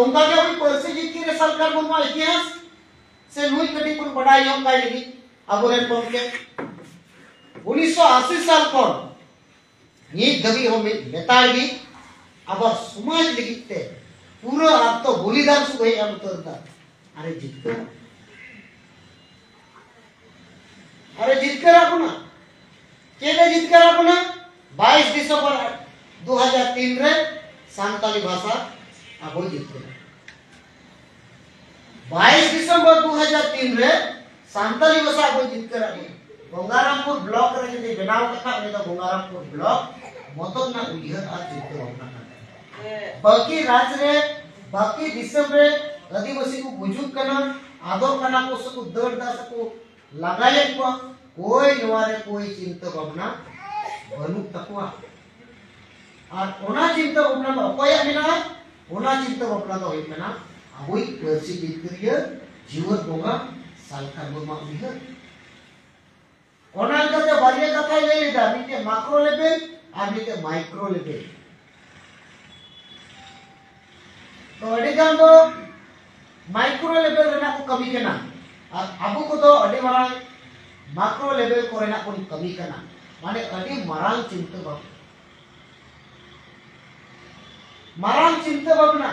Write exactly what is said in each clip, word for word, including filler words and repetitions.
ᱚᱱᱠᱟ ᱜᱮ ᱩᱱᱤ ᱯᱟᱹᱨᱥᱤ ᱡᱤᱛᱠᱟᱹᱨ ᱨᱮ ᱥᱟᱞᱠᱷᱟᱱ ᱢᱩᱨᱢᱩᱣᱟᱜ ᱤᱛᱤᱦᱟᱥ ᱥᱮ ᱱᱩᱭ ᱠᱟᱹᱴᱤᱡ ᱵᱚᱱ ᱵᱟᱰᱟᱭ ᱧᱚᱜ ᱠᱟᱭ ᱞᱟᱹᱜᱤᱫ ᱟᱵᱚᱨᱮᱱ ᱜᱚᱢᱠᱮ ᱩᱱᱤᱥᱥᱚ ᱟᱥᱤ ᱥᱟᱞ ᱠᱷᱚᱱ ᱱᱤᱛ ᱫᱷᱟᱹᱵᱤᱡ ᱦᱚᱸ ᱢᱤᱫ ᱞᱮᱛᱟᱲ ᱜᱮ ᱟᱵᱚ ᱥᱚᱢᱟᱡᱽ ᱞᱟᱹᱜᱤᱫ ᱛᱮ ᱯᱩᱨᱟᱹ ᱟᱛᱛᱚ ᱵᱚᱞᱤᱫᱟᱱ ᱥᱩᱫᱷᱟᱹᱭ ᱮᱢ ᱩᱛᱟᱹᱨ ᱮᱫᱟ᱾ ᱟᱨᱮ ᱡᱤᱛᱠᱟᱹᱨ ᱟᱨᱮ ᱡᱤᱛᱠᱟᱹᱨᱟᱜ ᱵᱚᱱᱟ᱾ ᱪᱮᱫ ᱮ ᱡᱤᱛᱠᱟᱹᱨᱟᱜ ᱵᱚᱱᱟ? ᱵᱟᱭᱤᱥ ᱰᱤᱥᱮᱢᱵᱚᱨ ᱫᱩ ᱦᱟᱡᱟᱨ ᱛᱤᱱ ᱨᱮ ᱥᱟᱱᱛᱟᱞᱤ ᱵᱷᱟᱥᱟ ᱟᱵᱚᱭ ᱡᱤᱛᱠᱟᱹᱨᱟ᱾ ᱵᱟᱭᱤᱥ ᱰᱤᱥᱮᱢᱵᱚᱨ ᱫᱩ ᱦᱟᱡᱟᱨ ᱛᱤᱱ ᱨᱮ ᱥᱟᱱᱛᱟᱞᱤ ᱵᱷᱟᱥᱟ ᱟᱵᱚᱭ ᱡᱤᱛᱠᱟᱹᱨᱟᱜ ᱵᱚᱱᱟ᱾ ᱜᱚᱝᱜᱟᱨᱟᱢᱯᱩᱨ ᱵᱞᱚᱠ ᱨᱮ ᱡᱩᱫᱤ ᱵᱮᱱᱟᱣ ᱠᱟᱛᱷᱟ, ᱩᱱᱤ ᱫᱚ ᱜᱚᱝᱜᱟᱨᱟᱢᱯᱩᱨ ᱵᱞᱚᱠ ᱢᱚᱛᱚ ᱨᱮᱱᱟᱜ ᱩᱭᱦᱟᱹᱨ ᱟᱨ ᱪᱤᱱᱛᱟᱹ ᱵᱷᱟᱵᱽᱱᱟ ᱠᱟᱱ ᱛᱟᱭᱟ᱾ ᱵᱟᱹᱠᱤ ᱨᱟᱡᱽ ᱨᱮ, ᱵᱟᱹᱠᱤ ᱫᱤᱥᱚᱢ ᱨᱮ ᱟᱹᱫᱤᱵᱟᱹᱥᱤ ᱠᱚ ᱜᱩᱡᱩᱜ ᱠᱟᱱᱟ, ᱟᱫᱚᱜ ᱠᱟᱱᱟ ᱠᱚ, ᱥᱮᱠᱚ ᱫᱟᱹᱲ ᱫᱟ, ᱥᱮᱠᱚ ᱞᱟᱜᱟᱭᱮᱫ ᱠᱚᱣᱟ, ᱠᱚᱭ ᱱᱚᱣᱟ ᱨᱮ ᱠᱚᱭ ᱪᱤᱱᱛᱟᱹ ᱵᱷᱟᱵᱽᱱᱟ ᱵᱟᱹᱱᱩᱜ ᱛᱟᱠᱚᱣᱟ᱾ ᱟᱨ ᱚᱱᱟ ᱪᱤᱱᱛᱟᱹ ᱵᱷᱟᱵᱽᱱᱟ ᱫᱚ ᱚᱠᱚᱭᱟᱜ ᱢᱮᱱᱟᱜᱼᱟ? ᱚᱱᱟ ᱪᱤᱱᱛᱟᱹ ᱵᱷᱟᱵᱽᱱᱟ ᱫᱚ ᱦᱩᱭᱩᱜ ᱠᱟᱱᱟ ᱟᱵᱚᱭᱤᱡ ᱯᱟᱹᱨᱥᱤ ᱡᱤᱛᱠᱟᱹᱨᱤᱭᱟᱹ ᱡᱤᱣᱮᱫ ᱵᱚᱸᱜᱟ ᱥᱟᱞᱠᱷᱟᱱ ᱢᱩᱨᱢᱩᱣᱟᱜ ᱩᱭᱦᱟᱹᱨ᱾ ᱚᱱᱟ ᱞᱮᱠᱟᱛᱮ ᱵᱟᱨᱭᱟ ᱠᱟᱛᱷᱟᱭ ᱞᱟᱹᱭ ᱞᱮᱫᱟ, ᱢᱤᱫᱴᱮᱱ ᱢᱟᱠᱨᱳ ᱞᱮᱵᱮᱞ ᱟᱨ ᱢᱤᱫᱴᱮᱱ ᱢᱟᱭᱠᱨᱳ ᱞᱮᱵᱮᱞ᱾ ᱛᱚ ᱟᱹᱰᱤ ᱜᱟᱱ ᱫᱚ ᱢᱟᱭᱠᱨᱳ ᱞᱮᱵᱮᱞ ᱨᱮᱱᱟᱜ ᱠᱚ ᱠᱟᱹᱢᱤ ᱠᱟᱱᱟ, ᱟᱨ ᱟᱵᱚ ᱠᱚᱫᱚ ᱟᱹᱰᱤ ᱢᱟᱨᱟᱝ ᱢᱟᱠᱨᱳ ᱞᱮᱵᱮᱞ ᱠᱚᱨᱮᱱᱟᱜ ᱵᱚᱱ ᱠᱟᱹᱢᱤ ᱠᱟᱱᱟ, ᱢᱟᱱᱮ ᱟᱹᱰᱤ ᱢᱟᱨᱟᱝ ᱪᱤᱱᱛᱟᱹ ᱵᱷᱟᱵᱽᱱᱟ, ᱢᱟᱨᱟᱝ ᱪᱤᱱᱛᱟᱹ ᱵᱷᱟᱵᱽᱱᱟ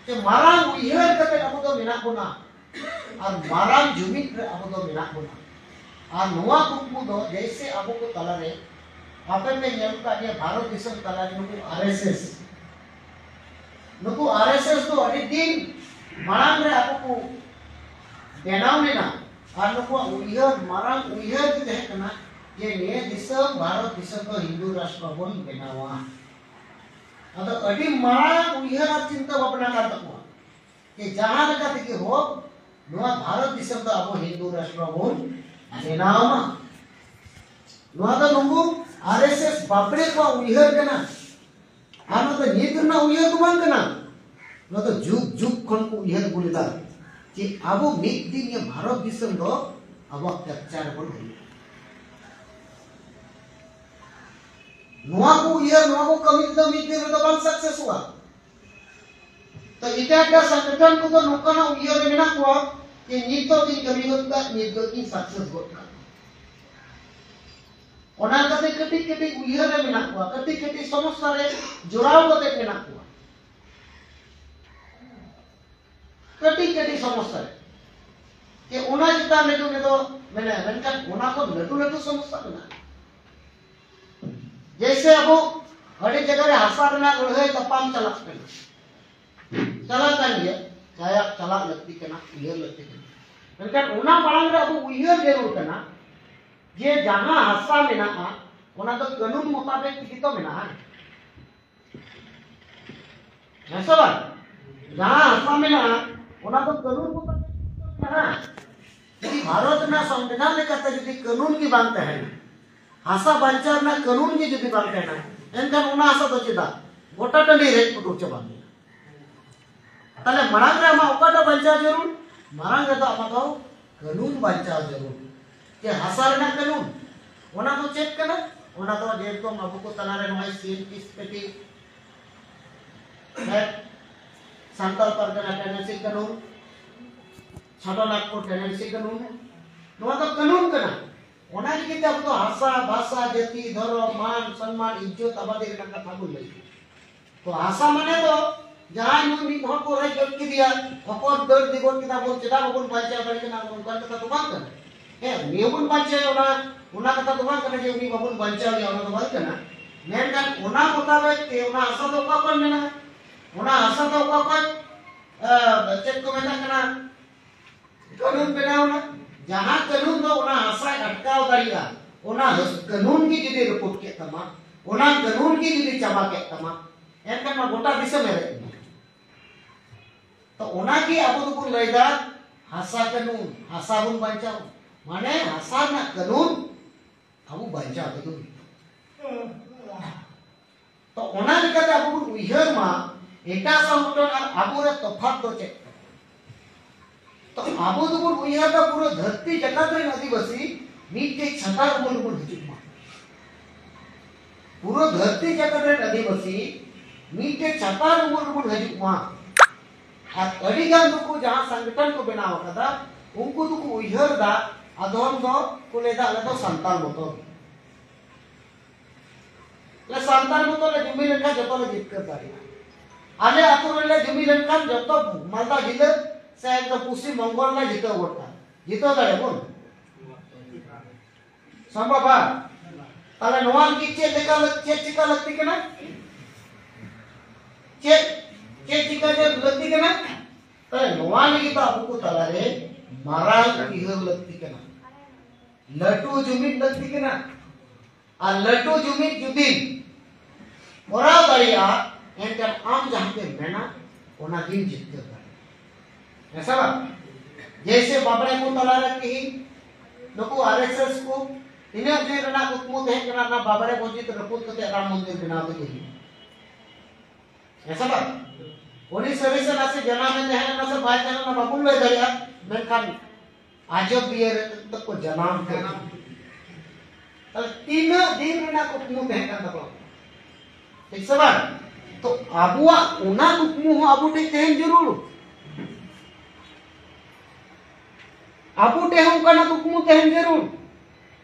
ᱥᱮ ᱢᱟᱨᱟᱝ ᱩᱭᱦᱟᱹᱨ ᱠᱟᱛᱮ ᱟᱵᱚ ᱫᱚ ᱢᱮᱱᱟᱜ ᱵᱚᱱᱟ᱾ ᱟᱨ ᱢᱟᱨᱟᱝ ᱡᱩᱢᱤᱫ ᱨᱮ ᱟᱵᱚ ᱫᱚ ᱢᱮᱱᱟᱜ ᱵᱚᱱᱟ᱾ ᱟᱨ ᱱᱚᱣᱟ ᱠᱩᱠᱢᱩ ᱫᱚ ᱡᱮᱭᱥᱮ ᱟᱵᱚ ᱠᱚ ᱛᱟᱞᱟᱨᱮ, ᱟᱯᱮ ᱯᱮ ᱧᱮᱞ ᱠᱟᱜ ᱜᱮᱭᱟ, ᱵᱷᱟᱨᱚᱛ ᱫᱤᱥᱚᱢ ᱛᱟᱞᱟᱨᱮ ᱱᱩᱠᱩ ᱟᱨ ᱮᱥ ᱮᱥ, ᱱᱩᱠᱩ ᱟᱨ ᱮᱥ ᱮᱥ ᱫᱚ ᱟᱹᱰᱤ ᱫᱤᱱ ᱢᱟᱲᱟᱝ ᱨᱮ ᱟᱵᱚ ᱠᱚ ᱵᱮᱱᱟᱣ ᱞᱮᱱᱟ᱾ ᱟᱨ ᱱᱩᱠᱩᱣᱟᱜ ᱩᱭᱦᱟᱹᱨ, ᱢᱟᱨᱟᱝ ᱩᱭᱦᱟᱹᱨ ᱫᱚ ᱛᱟᱦᱮᱸ ᱠᱟᱱᱟ ᱡᱮ ᱱᱤᱭᱟᱹ ᱫᱤᱥᱚᱢ, ᱵᱷᱟᱨᱚᱛ ᱫᱤᱥᱚᱢ ᱫᱚ ᱦᱤᱱᱫᱩ ᱨᱟᱥᱴᱨᱚ ᱵᱚᱱ ᱵᱮᱱᱟᱣᱟ᱾ ᱟᱫᱚ ᱟᱹᱰᱤ ᱢᱟᱨᱟᱝ ᱩᱭᱦᱟᱹᱨ ᱟᱨ ᱪᱤᱱᱛᱟᱹ ᱵᱷᱟᱵᱽᱱᱟ ᱠᱟᱱ ᱛᱟᱠᱚᱣᱟ᱾ ᱡᱮ ᱡᱟᱦᱟᱸ ᱞᱮᱠᱟ ᱛᱮᱜᱮ ᱦᱳᱠ, ᱱᱚᱣᱟ ᱵᱷᱟᱨᱚᱛ ᱫᱤᱥᱚᱢ ᱫᱚ ᱟᱵᱚ ᱦᱤᱱᱫᱩ ᱨᱟᱥᱴᱨᱚ ᱵᱚᱱ ᱵᱮᱱᱟᱣ ᱢᱟ᱾ ᱱᱚᱣᱟ ᱫᱚ ᱱᱩᱠᱩ ᱟᱨ ᱮᱥ ᱮᱥ ᱵᱟᱯᱲᱮ ᱠᱚᱣᱟᱜ ᱩᱭᱦᱟᱹᱨ ᱠᱟᱱᱟ᱾ ᱟᱨ ᱱᱚᱣᱟ ᱫᱚ ᱱᱤᱛ ᱨᱮᱱᱟᱜ ᱩᱭᱦᱟᱹᱨ ᱫᱚ ᱵᱟᱝ ᱠᱟᱱᱟ᱾ ᱱᱚᱣᱟ ᱫᱚ ᱡᱩᱜᱽ ᱡᱩᱜᱽ ᱠᱷᱚᱱ ᱠᱚ ᱩᱭᱦᱟᱹᱨ ᱟᱹᱜᱩ ᱞᱮᱫᱟ ᱡᱮ ᱟᱵᱚ ᱢᱤᱫ ᱫᱤᱱ ᱱᱤᱭᱟᱹ ᱵᱷᱟᱨᱚᱛ ᱫᱤᱥᱚᱢ ᱫᱚ ᱟᱵᱚᱣᱟᱜ ᱠᱮᱯᱪᱟᱨ ᱵᱚᱱ ᱦᱩᱭᱩᱜᱼᱟ᱾ ᱱᱚᱣᱟ ᱠᱚ ᱩᱭᱦᱟᱹᱨ, ᱱᱚᱣᱟ ᱠᱚ ᱠᱟᱹᱢᱤ ᱛᱮᱫᱚ ᱢᱤᱫ ᱫᱤᱱ ᱨᱮᱫᱚ ᱵᱟᱝ ᱥᱟᱠᱥᱮᱥᱚᱜᱼᱟ᱾ ᱛᱚ ᱮᱴᱟᱜ ᱮᱴᱟᱜ ᱥᱚᱝᱜᱚᱴᱷᱚᱱ ᱠᱚᱫᱚ ᱱᱚᱝᱠᱟᱱᱟᱜ ᱩᱭᱦᱟᱹᱨ ᱨᱮ ᱢᱮᱱᱟᱜ ᱠᱚᱣᱟ ᱡᱮ ᱱᱤᱛᱚᱜ ᱤᱧ ᱠᱟᱹᱢᱤ ᱜᱚᱫ ᱠᱟᱜ, ᱱᱤᱛ ᱜᱚᱫ ᱤᱧ ᱥᱟᱠᱥᱮᱥ ᱜᱚᱫ ᱠᱟᱜ᱾ ᱚᱱᱟ ᱞᱮᱠᱟᱛᱮ ᱠᱟᱹᱴᱤᱡ ᱠᱟᱹᱴᱤᱡ ᱩᱭᱦᱟᱹᱨ ᱨᱮ ᱢᱮᱱᱟᱜ ᱠᱚᱣᱟ, ᱠᱟᱹᱴᱤᱡ ᱠᱟᱹᱴᱤᱡ ᱥᱚᱢᱚᱥᱥᱟ ᱨᱮ ᱡᱚᱲᱟᱣ ᱠᱟᱛᱮ ᱢᱮᱱᱟᱜ ᱠᱚᱣᱟ, ᱠᱟᱹᱴᱤᱡ ᱠᱟᱹᱴᱤᱡ ᱥᱚᱢᱚᱥᱥᱟ ᱨᱮ᱾ ᱡᱮ ᱚᱱᱟ ᱪᱮᱛᱟᱱ ᱨᱮᱜᱮ ᱩᱱᱤ ᱫᱚ ᱢᱮᱱᱟᱭᱟ, ᱢᱮᱱᱠᱷᱟᱱ ᱚᱱᱟ ᱠᱷᱚᱱ ᱞᱟᱹᱴᱩ ᱞᱟᱹᱴᱩ ᱥᱚᱢᱚᱥᱥᱟ ᱢᱮᱱᱟᱜᱼᱟ᱾ ᱡᱮᱭᱥᱮ ᱟᱵᱚ ᱟᱹᱰᱤ ᱡᱟᱭᱜᱟ ᱨᱮ ᱦᱟᱥᱟ ᱨᱮᱱᱟᱜ ᱞᱟᱹᱲᱦᱟᱹᱭ ᱛᱟᱯᱟᱢ ᱪᱟᱞᱟᱜ ᱠᱟᱱᱟ, ᱪᱟᱞᱟᱜ ᱠᱟᱱ ᱜᱮᱭᱟ, ᱪᱟᱞᱟᱜ, ᱪᱟᱞᱟᱜ ᱞᱟᱹᱠᱛᱤ ᱠᱟᱱᱟ, ᱩᱭᱦᱟᱹᱨ ᱞᱟᱹᱠᱛᱤ ᱠᱟᱱᱟ᱾ ᱢᱮᱱᱠᱷᱟᱱ ᱚᱱᱟ ᱢᱟᱲᱟᱝ ᱨᱮ ᱟᱵᱚ ᱩᱭᱦᱟᱹᱨ ᱡᱟᱹᱨᱩᱲ ᱠᱟᱱᱟ ᱡᱮ ᱡᱟᱦᱟᱸ ᱦᱟᱥᱟ ᱢᱮᱱᱟᱜᱼᱟ, ᱚᱱᱟ ᱫᱚ ᱠᱟᱹᱱᱩᱱ ᱢᱚᱛᱟᱵᱮᱠ ᱛᱮᱜᱮ ᱛᱚ ᱢᱮᱱᱟᱜᱼᱟ, ᱦᱮᱸ ᱥᱮ ᱵᱟᱝ? ᱡᱟᱦᱟᱸ ᱦᱟᱥᱟ ᱢᱮᱱᱟᱜᱼᱟ, ᱚᱱᱟ ᱫᱚ ᱠᱟᱹᱱᱩᱱ ᱢᱚᱛᱟᱵᱮᱠ ᱛᱮᱜᱮ ᱛᱚ ᱢᱮᱱᱟᱜᱼᱟ᱾ ᱡᱩᱫᱤ ᱵᱷᱟᱨᱚᱛ ᱨᱮᱱᱟᱜ ᱥᱚᱝᱵᱤᱫᱷᱟᱱ ᱞᱮᱠᱟᱛᱮ ᱡᱩᱫᱤ ᱠᱟᱹᱱᱩᱱ ᱜᱮ ᱵᱟᱝ ᱛᱟᱦᱮᱱᱟ, ᱦᱟᱥᱟ ᱵᱟᱧᱪᱟᱣ ᱨᱮᱱᱟᱜ ᱠᱟᱹᱱᱩᱱ ᱜᱮ ᱡᱩᱫᱤ ᱵᱟᱝ ᱛᱟᱦᱮᱱᱟ, ᱮᱱᱠᱷᱟᱱ ᱚᱱᱟ ᱦᱟᱥᱟ ᱫᱚ ᱪᱮᱫᱟᱜ ᱜᱚᱴᱟ ᱴᱟᱺᱰᱤ ᱨᱮᱡ ᱯᱩᱴᱩᱨ ᱪᱟᱵᱟ ᱜᱮᱭᱟ? ᱛᱟᱦᱞᱮ ᱢᱟᱲᱟᱝ ᱨᱮ ᱟᱢᱟᱜ ᱚᱠᱟᱴᱟᱜ ᱵᱟᱧᱪᱟᱣ ᱡᱟᱹᱨᱩᱲ? ᱢᱟᱲᱟᱝ ᱨᱮᱫᱚ ᱟᱢᱟᱜ ᱫᱚ ᱠᱟᱹᱱᱩᱱ ᱵᱟᱧᱪᱟᱣ ᱡᱟᱹᱨᱩᱲ᱾ ᱡᱮ ᱦᱟᱥᱟ ᱨᱮᱱᱟᱜ ᱠᱟᱹᱱᱩᱱ, ᱚᱱᱟ ᱫᱚ ᱪᱮᱫ ᱠᱟᱱᱟ? ᱚᱱᱟ ᱫᱚ ᱡᱮᱨᱚᱠᱚᱢ ᱟᱵᱚ ᱠᱚ ᱛᱟᱞᱟᱨᱮ ᱱᱚᱜᱼᱚᱭ ᱥᱤ ᱮᱱ ᱯᱤ ᱥᱤ ᱯᱮᱴᱤ, ᱥᱟᱱᱛᱟᱲ ᱯᱟᱨᱜᱟᱱᱟ ᱴᱮᱱᱰᱮᱱᱥᱤ ᱠᱟᱹᱱᱩᱱ, ᱪᱷᱳᱴᱚ ᱱᱟᱜᱽᱯᱩᱨ ᱴᱮᱱᱰᱮᱱᱥᱤ ᱠᱟᱹᱱᱩᱱ, ᱱᱚᱣᱟ ᱫᱚ ᱠᱟᱹᱱᱩᱱ ᱠᱟᱱᱟ᱾ ᱚᱱᱟ ᱞᱟᱹᱜᱤᱫ ᱛᱮ ᱟᱵᱚ ᱫᱚ ᱦᱟᱥᱟ, ᱵᱷᱟᱥᱟ, ᱡᱟᱹᱛᱤ, ᱫᱷᱚᱨᱚᱢ, ᱢᱟᱱ, ᱥᱚᱱᱢᱟᱱ, ᱤᱡᱽᱡᱚᱛ ᱟᱵᱟᱫᱤ ᱨᱮᱱᱟᱜ ᱠᱟᱛᱷᱟ ᱵᱚᱱ ᱞᱟᱹᱭ ᱠᱮᱫᱟ᱾ ᱛᱚ ᱦᱟᱥᱟ ᱢᱟᱱᱮ ᱫᱚ ᱡᱟᱦᱟᱸᱭ ᱱᱩᱭ ᱢᱤᱫ ᱦᱚᱲ ᱠᱚ ᱨᱮᱡ ᱜᱚᱫ ᱠᱮᱫᱮᱭᱟ, ᱦᱚᱯᱚᱱ ᱫᱟᱹᱲ ᱤᱫᱤ ᱜᱚᱫ ᱠᱮᱫᱟ ᱵᱚᱱ, ᱪᱮᱫᱟᱜ ᱵᱟᱵᱚᱱ ᱵᱟᱧᱪᱟᱣ ᱫᱟᱲᱮᱭᱟᱜ ᱠᱟᱱᱟ, ᱚᱱᱠᱟᱱ ᱠᱟᱛᱷᱟ ᱫᱚ ᱵᱟᱝ ᱠᱟᱱᱟ᱾ ᱦᱮᱸ, ᱩᱱᱤ ᱦᱚᱸᱵᱚᱱ ᱵᱟᱧᱪᱟᱣᱮᱭᱟ, ᱚᱱᱟ, ᱚᱱᱟ ᱠᱟᱛᱷᱟ ᱫᱚ ᱵᱟᱝ ᱠᱟᱱᱟ ᱡᱮ ᱩᱱᱤ ᱵᱟᱵᱚᱱ ᱵᱟᱧᱪᱟᱣᱮᱭᱟ, ᱚᱱᱟ ᱫᱚ ᱵᱟᱝ ᱠᱟᱱᱟ᱾ ᱢᱮᱱᱠᱷᱟᱱ ᱚᱱᱟ ᱢᱚᱛᱟᱵᱮᱠ ᱛᱮ ᱚᱱᱟ ᱦᱟᱥᱟ ᱫᱚ ᱚᱠᱟ ᱠᱷᱚᱱ ᱢᱮᱱᱟᱜᱼᱟ? ᱚᱱᱟ ᱦᱟᱥᱟ ᱫᱚ ᱚᱠᱟ ᱠᱷᱚᱱ, ᱟᱸ, ᱪᱮᱫ ᱠᱚ ᱢᱮᱛᱟᱜ ᱠᱟᱱᱟ, ᱠᱟᱹᱱᱩᱱ ᱵᱮᱱᱟᱣ ᱮᱱᱟ? ᱡᱟᱦᱟᱸ ᱠᱟᱹᱱᱩᱱ ᱫᱚ ᱚᱱᱟ ᱦᱟᱥᱟᱭ ᱟᱴᱠᱟᱣ ᱫᱟᱲᱮᱭᱟᱜᱼᱟ, ᱚᱱᱟ ᱦᱟᱹᱥ-, ᱠᱟᱹᱱᱩᱱ ᱜᱮ ᱡᱩᱫᱤ ᱨᱟᱹᱯᱩᱫ ᱠᱮᱫ ᱛᱟᱢᱟ, ᱚᱱᱟ ᱠᱟᱹᱱᱩᱱ ᱜᱮ ᱡᱩᱫᱤ ᱪᱟᱵᱟ ᱠᱮᱫ ᱛᱟᱢᱟ, ᱮᱱᱠᱷᱟᱱ ᱢᱟ ᱜᱚᱴᱟ ᱫᱤᱥᱚᱢ ᱮ ᱨᱮᱡ ᱮᱱᱟ᱾ ᱛᱚ ᱚᱱᱟᱜᱮ ᱟᱵᱚ ᱫᱚᱵᱚᱱ ᱞᱟᱹᱭᱫᱟ ᱦᱟᱥᱟ ᱠᱟᱹᱱᱩᱱ, ᱦᱟᱥᱟ ᱵᱚᱱ ᱵᱟᱧᱪᱟᱣ, ᱢᱟᱱᱮ ᱦᱟᱥᱟ ᱨᱮᱱᱟᱜ ᱠᱟᱹᱱᱩᱱ ᱟᱵᱚ ᱵᱟᱧᱪᱟᱣ ᱛᱮᱜᱮ ᱦᱩᱭᱩᱜ ᱛᱟᱵᱚᱱᱟ᱾ ᱛᱚ ᱚᱱᱟ ᱞᱮᱠᱟᱛᱮ ᱟᱵᱚ ᱵᱚᱱ ᱩᱭᱦᱟᱹᱨ ᱢᱟ ᱮᱴᱟᱜ ᱥᱚᱝᱜᱚᱴᱷᱚᱱ ᱟᱨ ᱟᱵᱚ ᱨᱮ ᱛᱚᱯᱷᱟᱛ ᱫᱚ ᱪᱮᱫ ᱠᱟᱱᱟ? ᱛᱚ ᱟᱵᱚ ᱫᱚᱵᱚᱱ ᱩᱭᱦᱟᱹᱨ ᱫᱟ ᱯᱩᱨᱟᱹ ᱫᱷᱟᱹᱨᱛᱤ ᱡᱟᱠᱟᱛ ᱨᱮᱱ ᱟᱹᱫᱤᱵᱟᱹᱥᱤ ᱢᱤᱫᱴᱮᱡ ᱪᱷᱟᱛᱟ ᱩᱢᱩᱞ ᱨᱮᱵᱚᱱ ᱦᱤᱡᱩᱜ ᱢᱟ᱾ ᱯᱩᱨᱟᱹ ᱫᱷᱟᱹᱨᱛᱤ ᱡᱟᱠᱟᱛ ᱨᱮᱱ ᱟᱹᱫᱤᱵᱟᱹᱥᱤ ᱢᱤᱫᱴᱮᱡ ᱪᱷᱟᱛᱟ ᱩᱢᱩᱞ ᱨᱮᱵᱚᱱ ᱦᱤᱡᱩᱜ ᱢᱟ᱾ ᱟᱨ ᱟᱹᱰᱤ ᱜᱟᱱ ᱫᱚᱠᱚ, ᱡᱟᱦᱟᱸ ᱥᱚᱝᱜᱚᱴᱷᱚᱱ ᱠᱚ ᱵᱮᱱᱟᱣ ᱟᱠᱟᱫᱟ, ᱩᱱᱠᱩ ᱫᱚᱠᱚ ᱩᱭᱦᱟᱹᱨ ᱮᱫᱟ, ᱟᱫᱚᱢ ᱫᱚ ᱠᱚ ᱞᱟᱹᱭ ᱮᱫᱟ, "ᱟᱞᱮ ᱫᱚ ᱥᱟᱱᱛᱟᱲ ᱢᱚᱛᱚ ᱜᱮ, ᱟᱞᱮ ᱥᱟᱱᱛᱟᱲ ᱢᱚᱛᱚ ᱞᱮ ᱡᱩᱢᱤᱫ ᱞᱮᱱᱠᱷᱟᱱ ᱡᱚᱛᱚ ᱞᱮ ᱡᱤᱛᱠᱟᱹᱨ ᱫᱟᱲᱮᱭᱟᱜᱼᱟ, ᱟᱞᱮ ᱟᱹᱛᱩ ᱨᱮᱞᱮ ᱡᱩᱢᱤᱫ ᱞᱮᱱᱠᱷᱟᱱ ᱡᱚᱛᱚ ᱢᱟᱞᱫᱟ ᱡᱤᱞᱟᱹ ᱥᱮ ᱮᱠᱫᱚᱢ ᱯᱚᱥᱪᱤᱢ ᱵᱚᱝᱜᱚ ᱨᱮᱞᱮ ᱡᱤᱛᱟᱹᱣ ᱜᱚᱫ ᱠᱟᱜᱼᱟ, ᱡᱤᱛᱟᱹᱣ ᱫᱟᱲᱮᱭᱟᱜᱼᱟ ᱵᱚᱱ᱾" ᱥᱚᱢᱵᱷᱚᱵ ᱵᱟᱝ? ᱛᱟᱦᱞᱮ ᱱᱚᱣᱟ ᱞᱟᱹᱜᱤᱫ ᱪᱮᱫ ᱞᱮᱠᱟ ᱞᱟᱹᱠ-, ᱪᱮᱫ ᱪᱤᱠᱟ ᱞᱟᱹᱠᱛᱤ ᱠᱟᱱᱟ? ᱪᱮᱫ, ᱪᱮᱫ ᱪᱤᱠᱟ ᱡᱮ ᱞᱟᱹᱠᱛᱤ ᱠᱟᱱᱟ? ᱛᱟᱦᱞᱮ ᱱᱚᱣᱟ ᱞᱟᱹᱜᱤᱫ ᱫᱚ ᱟᱵᱚ ᱠᱚ ᱛᱟᱞᱟᱨᱮ ᱢᱟᱨᱟᱝ ᱩᱭᱦᱟᱹᱨ ᱞᱟᱹᱠᱛᱤ ᱠᱟᱱᱟ, ᱞᱟᱹᱴᱩ ᱡᱩᱢᱤᱫ ᱞᱟᱹᱠᱛᱤ ᱠᱟᱱᱟ᱾ ᱟᱨ ᱞᱟᱹᱴᱩ ᱡᱩᱢᱤᱫ ᱡᱩᱫᱤᱢ ᱠᱚᱨᱟᱣ ᱫᱟᱲᱮᱭᱟᱜᱼᱟ, ᱮᱱᱠᱷᱟᱱ ᱟᱢ ᱡᱟᱦᱟᱸ ᱛᱮᱢ ᱢᱮᱱᱟ, ᱚᱱᱟ ᱜᱮᱢ ᱡᱤᱛᱠᱟᱹᱨ ᱫᱟᱲᱮᱭᱟᱜᱼᱟ᱾ ᱦᱮᱸ ᱥᱮ ᱵᱟᱝ? ᱡᱮᱭᱥᱮ ᱵᱟᱵᱲᱮ ᱠᱚ ᱛᱟᱞᱟᱨᱮ ᱛᱤᱦᱤᱧ ᱱᱩᱠᱩ ᱟᱨ ᱮᱥ ᱮᱥ ᱠᱚ ᱛᱤᱱᱟᱹᱜ ᱫᱤᱱ ᱨᱮᱱᱟᱜ ᱠᱩᱠᱢᱩ ᱛᱟᱦᱮᱸ ᱠᱟᱱᱟ, ᱚᱱᱟ ᱵᱟᱵᱲᱮ ᱢᱚᱥᱡᱤᱫ ᱨᱟᱹᱯᱩᱫ ᱠᱟᱛᱮ ᱨᱟᱢ ᱢᱚᱱᱫᱤᱨ ᱵᱮᱱᱟᱣ ᱛᱮᱜᱮ ᱦᱩᱭᱩᱜᱼᱟ᱾ ᱦᱮᱸ ᱥᱮ ᱵᱟᱝ? ᱩᱱᱤ ᱥᱟᱹᱨᱤ ᱥᱮ ᱱᱟᱥᱮ ᱡᱟᱱᱟᱢᱮ ᱛᱟᱦᱮᱸ ᱞᱮᱱᱟ ᱥᱮ ᱵᱟᱭ ᱛᱟᱦᱮᱸ ᱞᱮᱱᱟ, ᱵᱟᱵᱚᱱ ᱞᱟᱹᱭ ᱫᱟᱲᱮᱭᱟᱜᱼᱟ, ᱢᱮᱱᱠᱷᱟᱱ ᱟᱡᱚᱫᱤᱭᱟᱹ ᱨᱮ ᱛᱟᱠᱚ ᱡᱟᱱᱟᱢ ᱠᱮᱫ᱾ ᱛᱟᱦᱞᱮ ᱛᱤᱱᱟᱹᱜ ᱫᱤᱱ ᱨᱮᱱᱟᱜ ᱠᱩᱠᱢᱩ ᱛᱟᱦᱮᱸ ᱠᱟᱱ ᱛᱟᱠᱚᱣᱟ, ᱴᱷᱤᱠ ᱥᱮ ᱵᱟᱝ? ᱛᱚ ᱟᱵᱚᱣᱟᱜ ᱚᱱᱟ ᱠᱩᱠᱢᱩ ᱦᱚᱸ ᱟᱵᱚ ᱴᱷᱮᱱ ᱛᱟᱦᱮᱱ ᱡᱟᱹᱨᱩᱲ, ᱟᱵᱚ ᱴᱷᱮᱱ ᱦᱚᱸ ᱚᱱᱠᱟᱱᱟᱜ ᱠᱩᱠᱢᱩ ᱛᱟᱦᱮᱱ ᱡᱟᱹᱨᱩᱲ᱾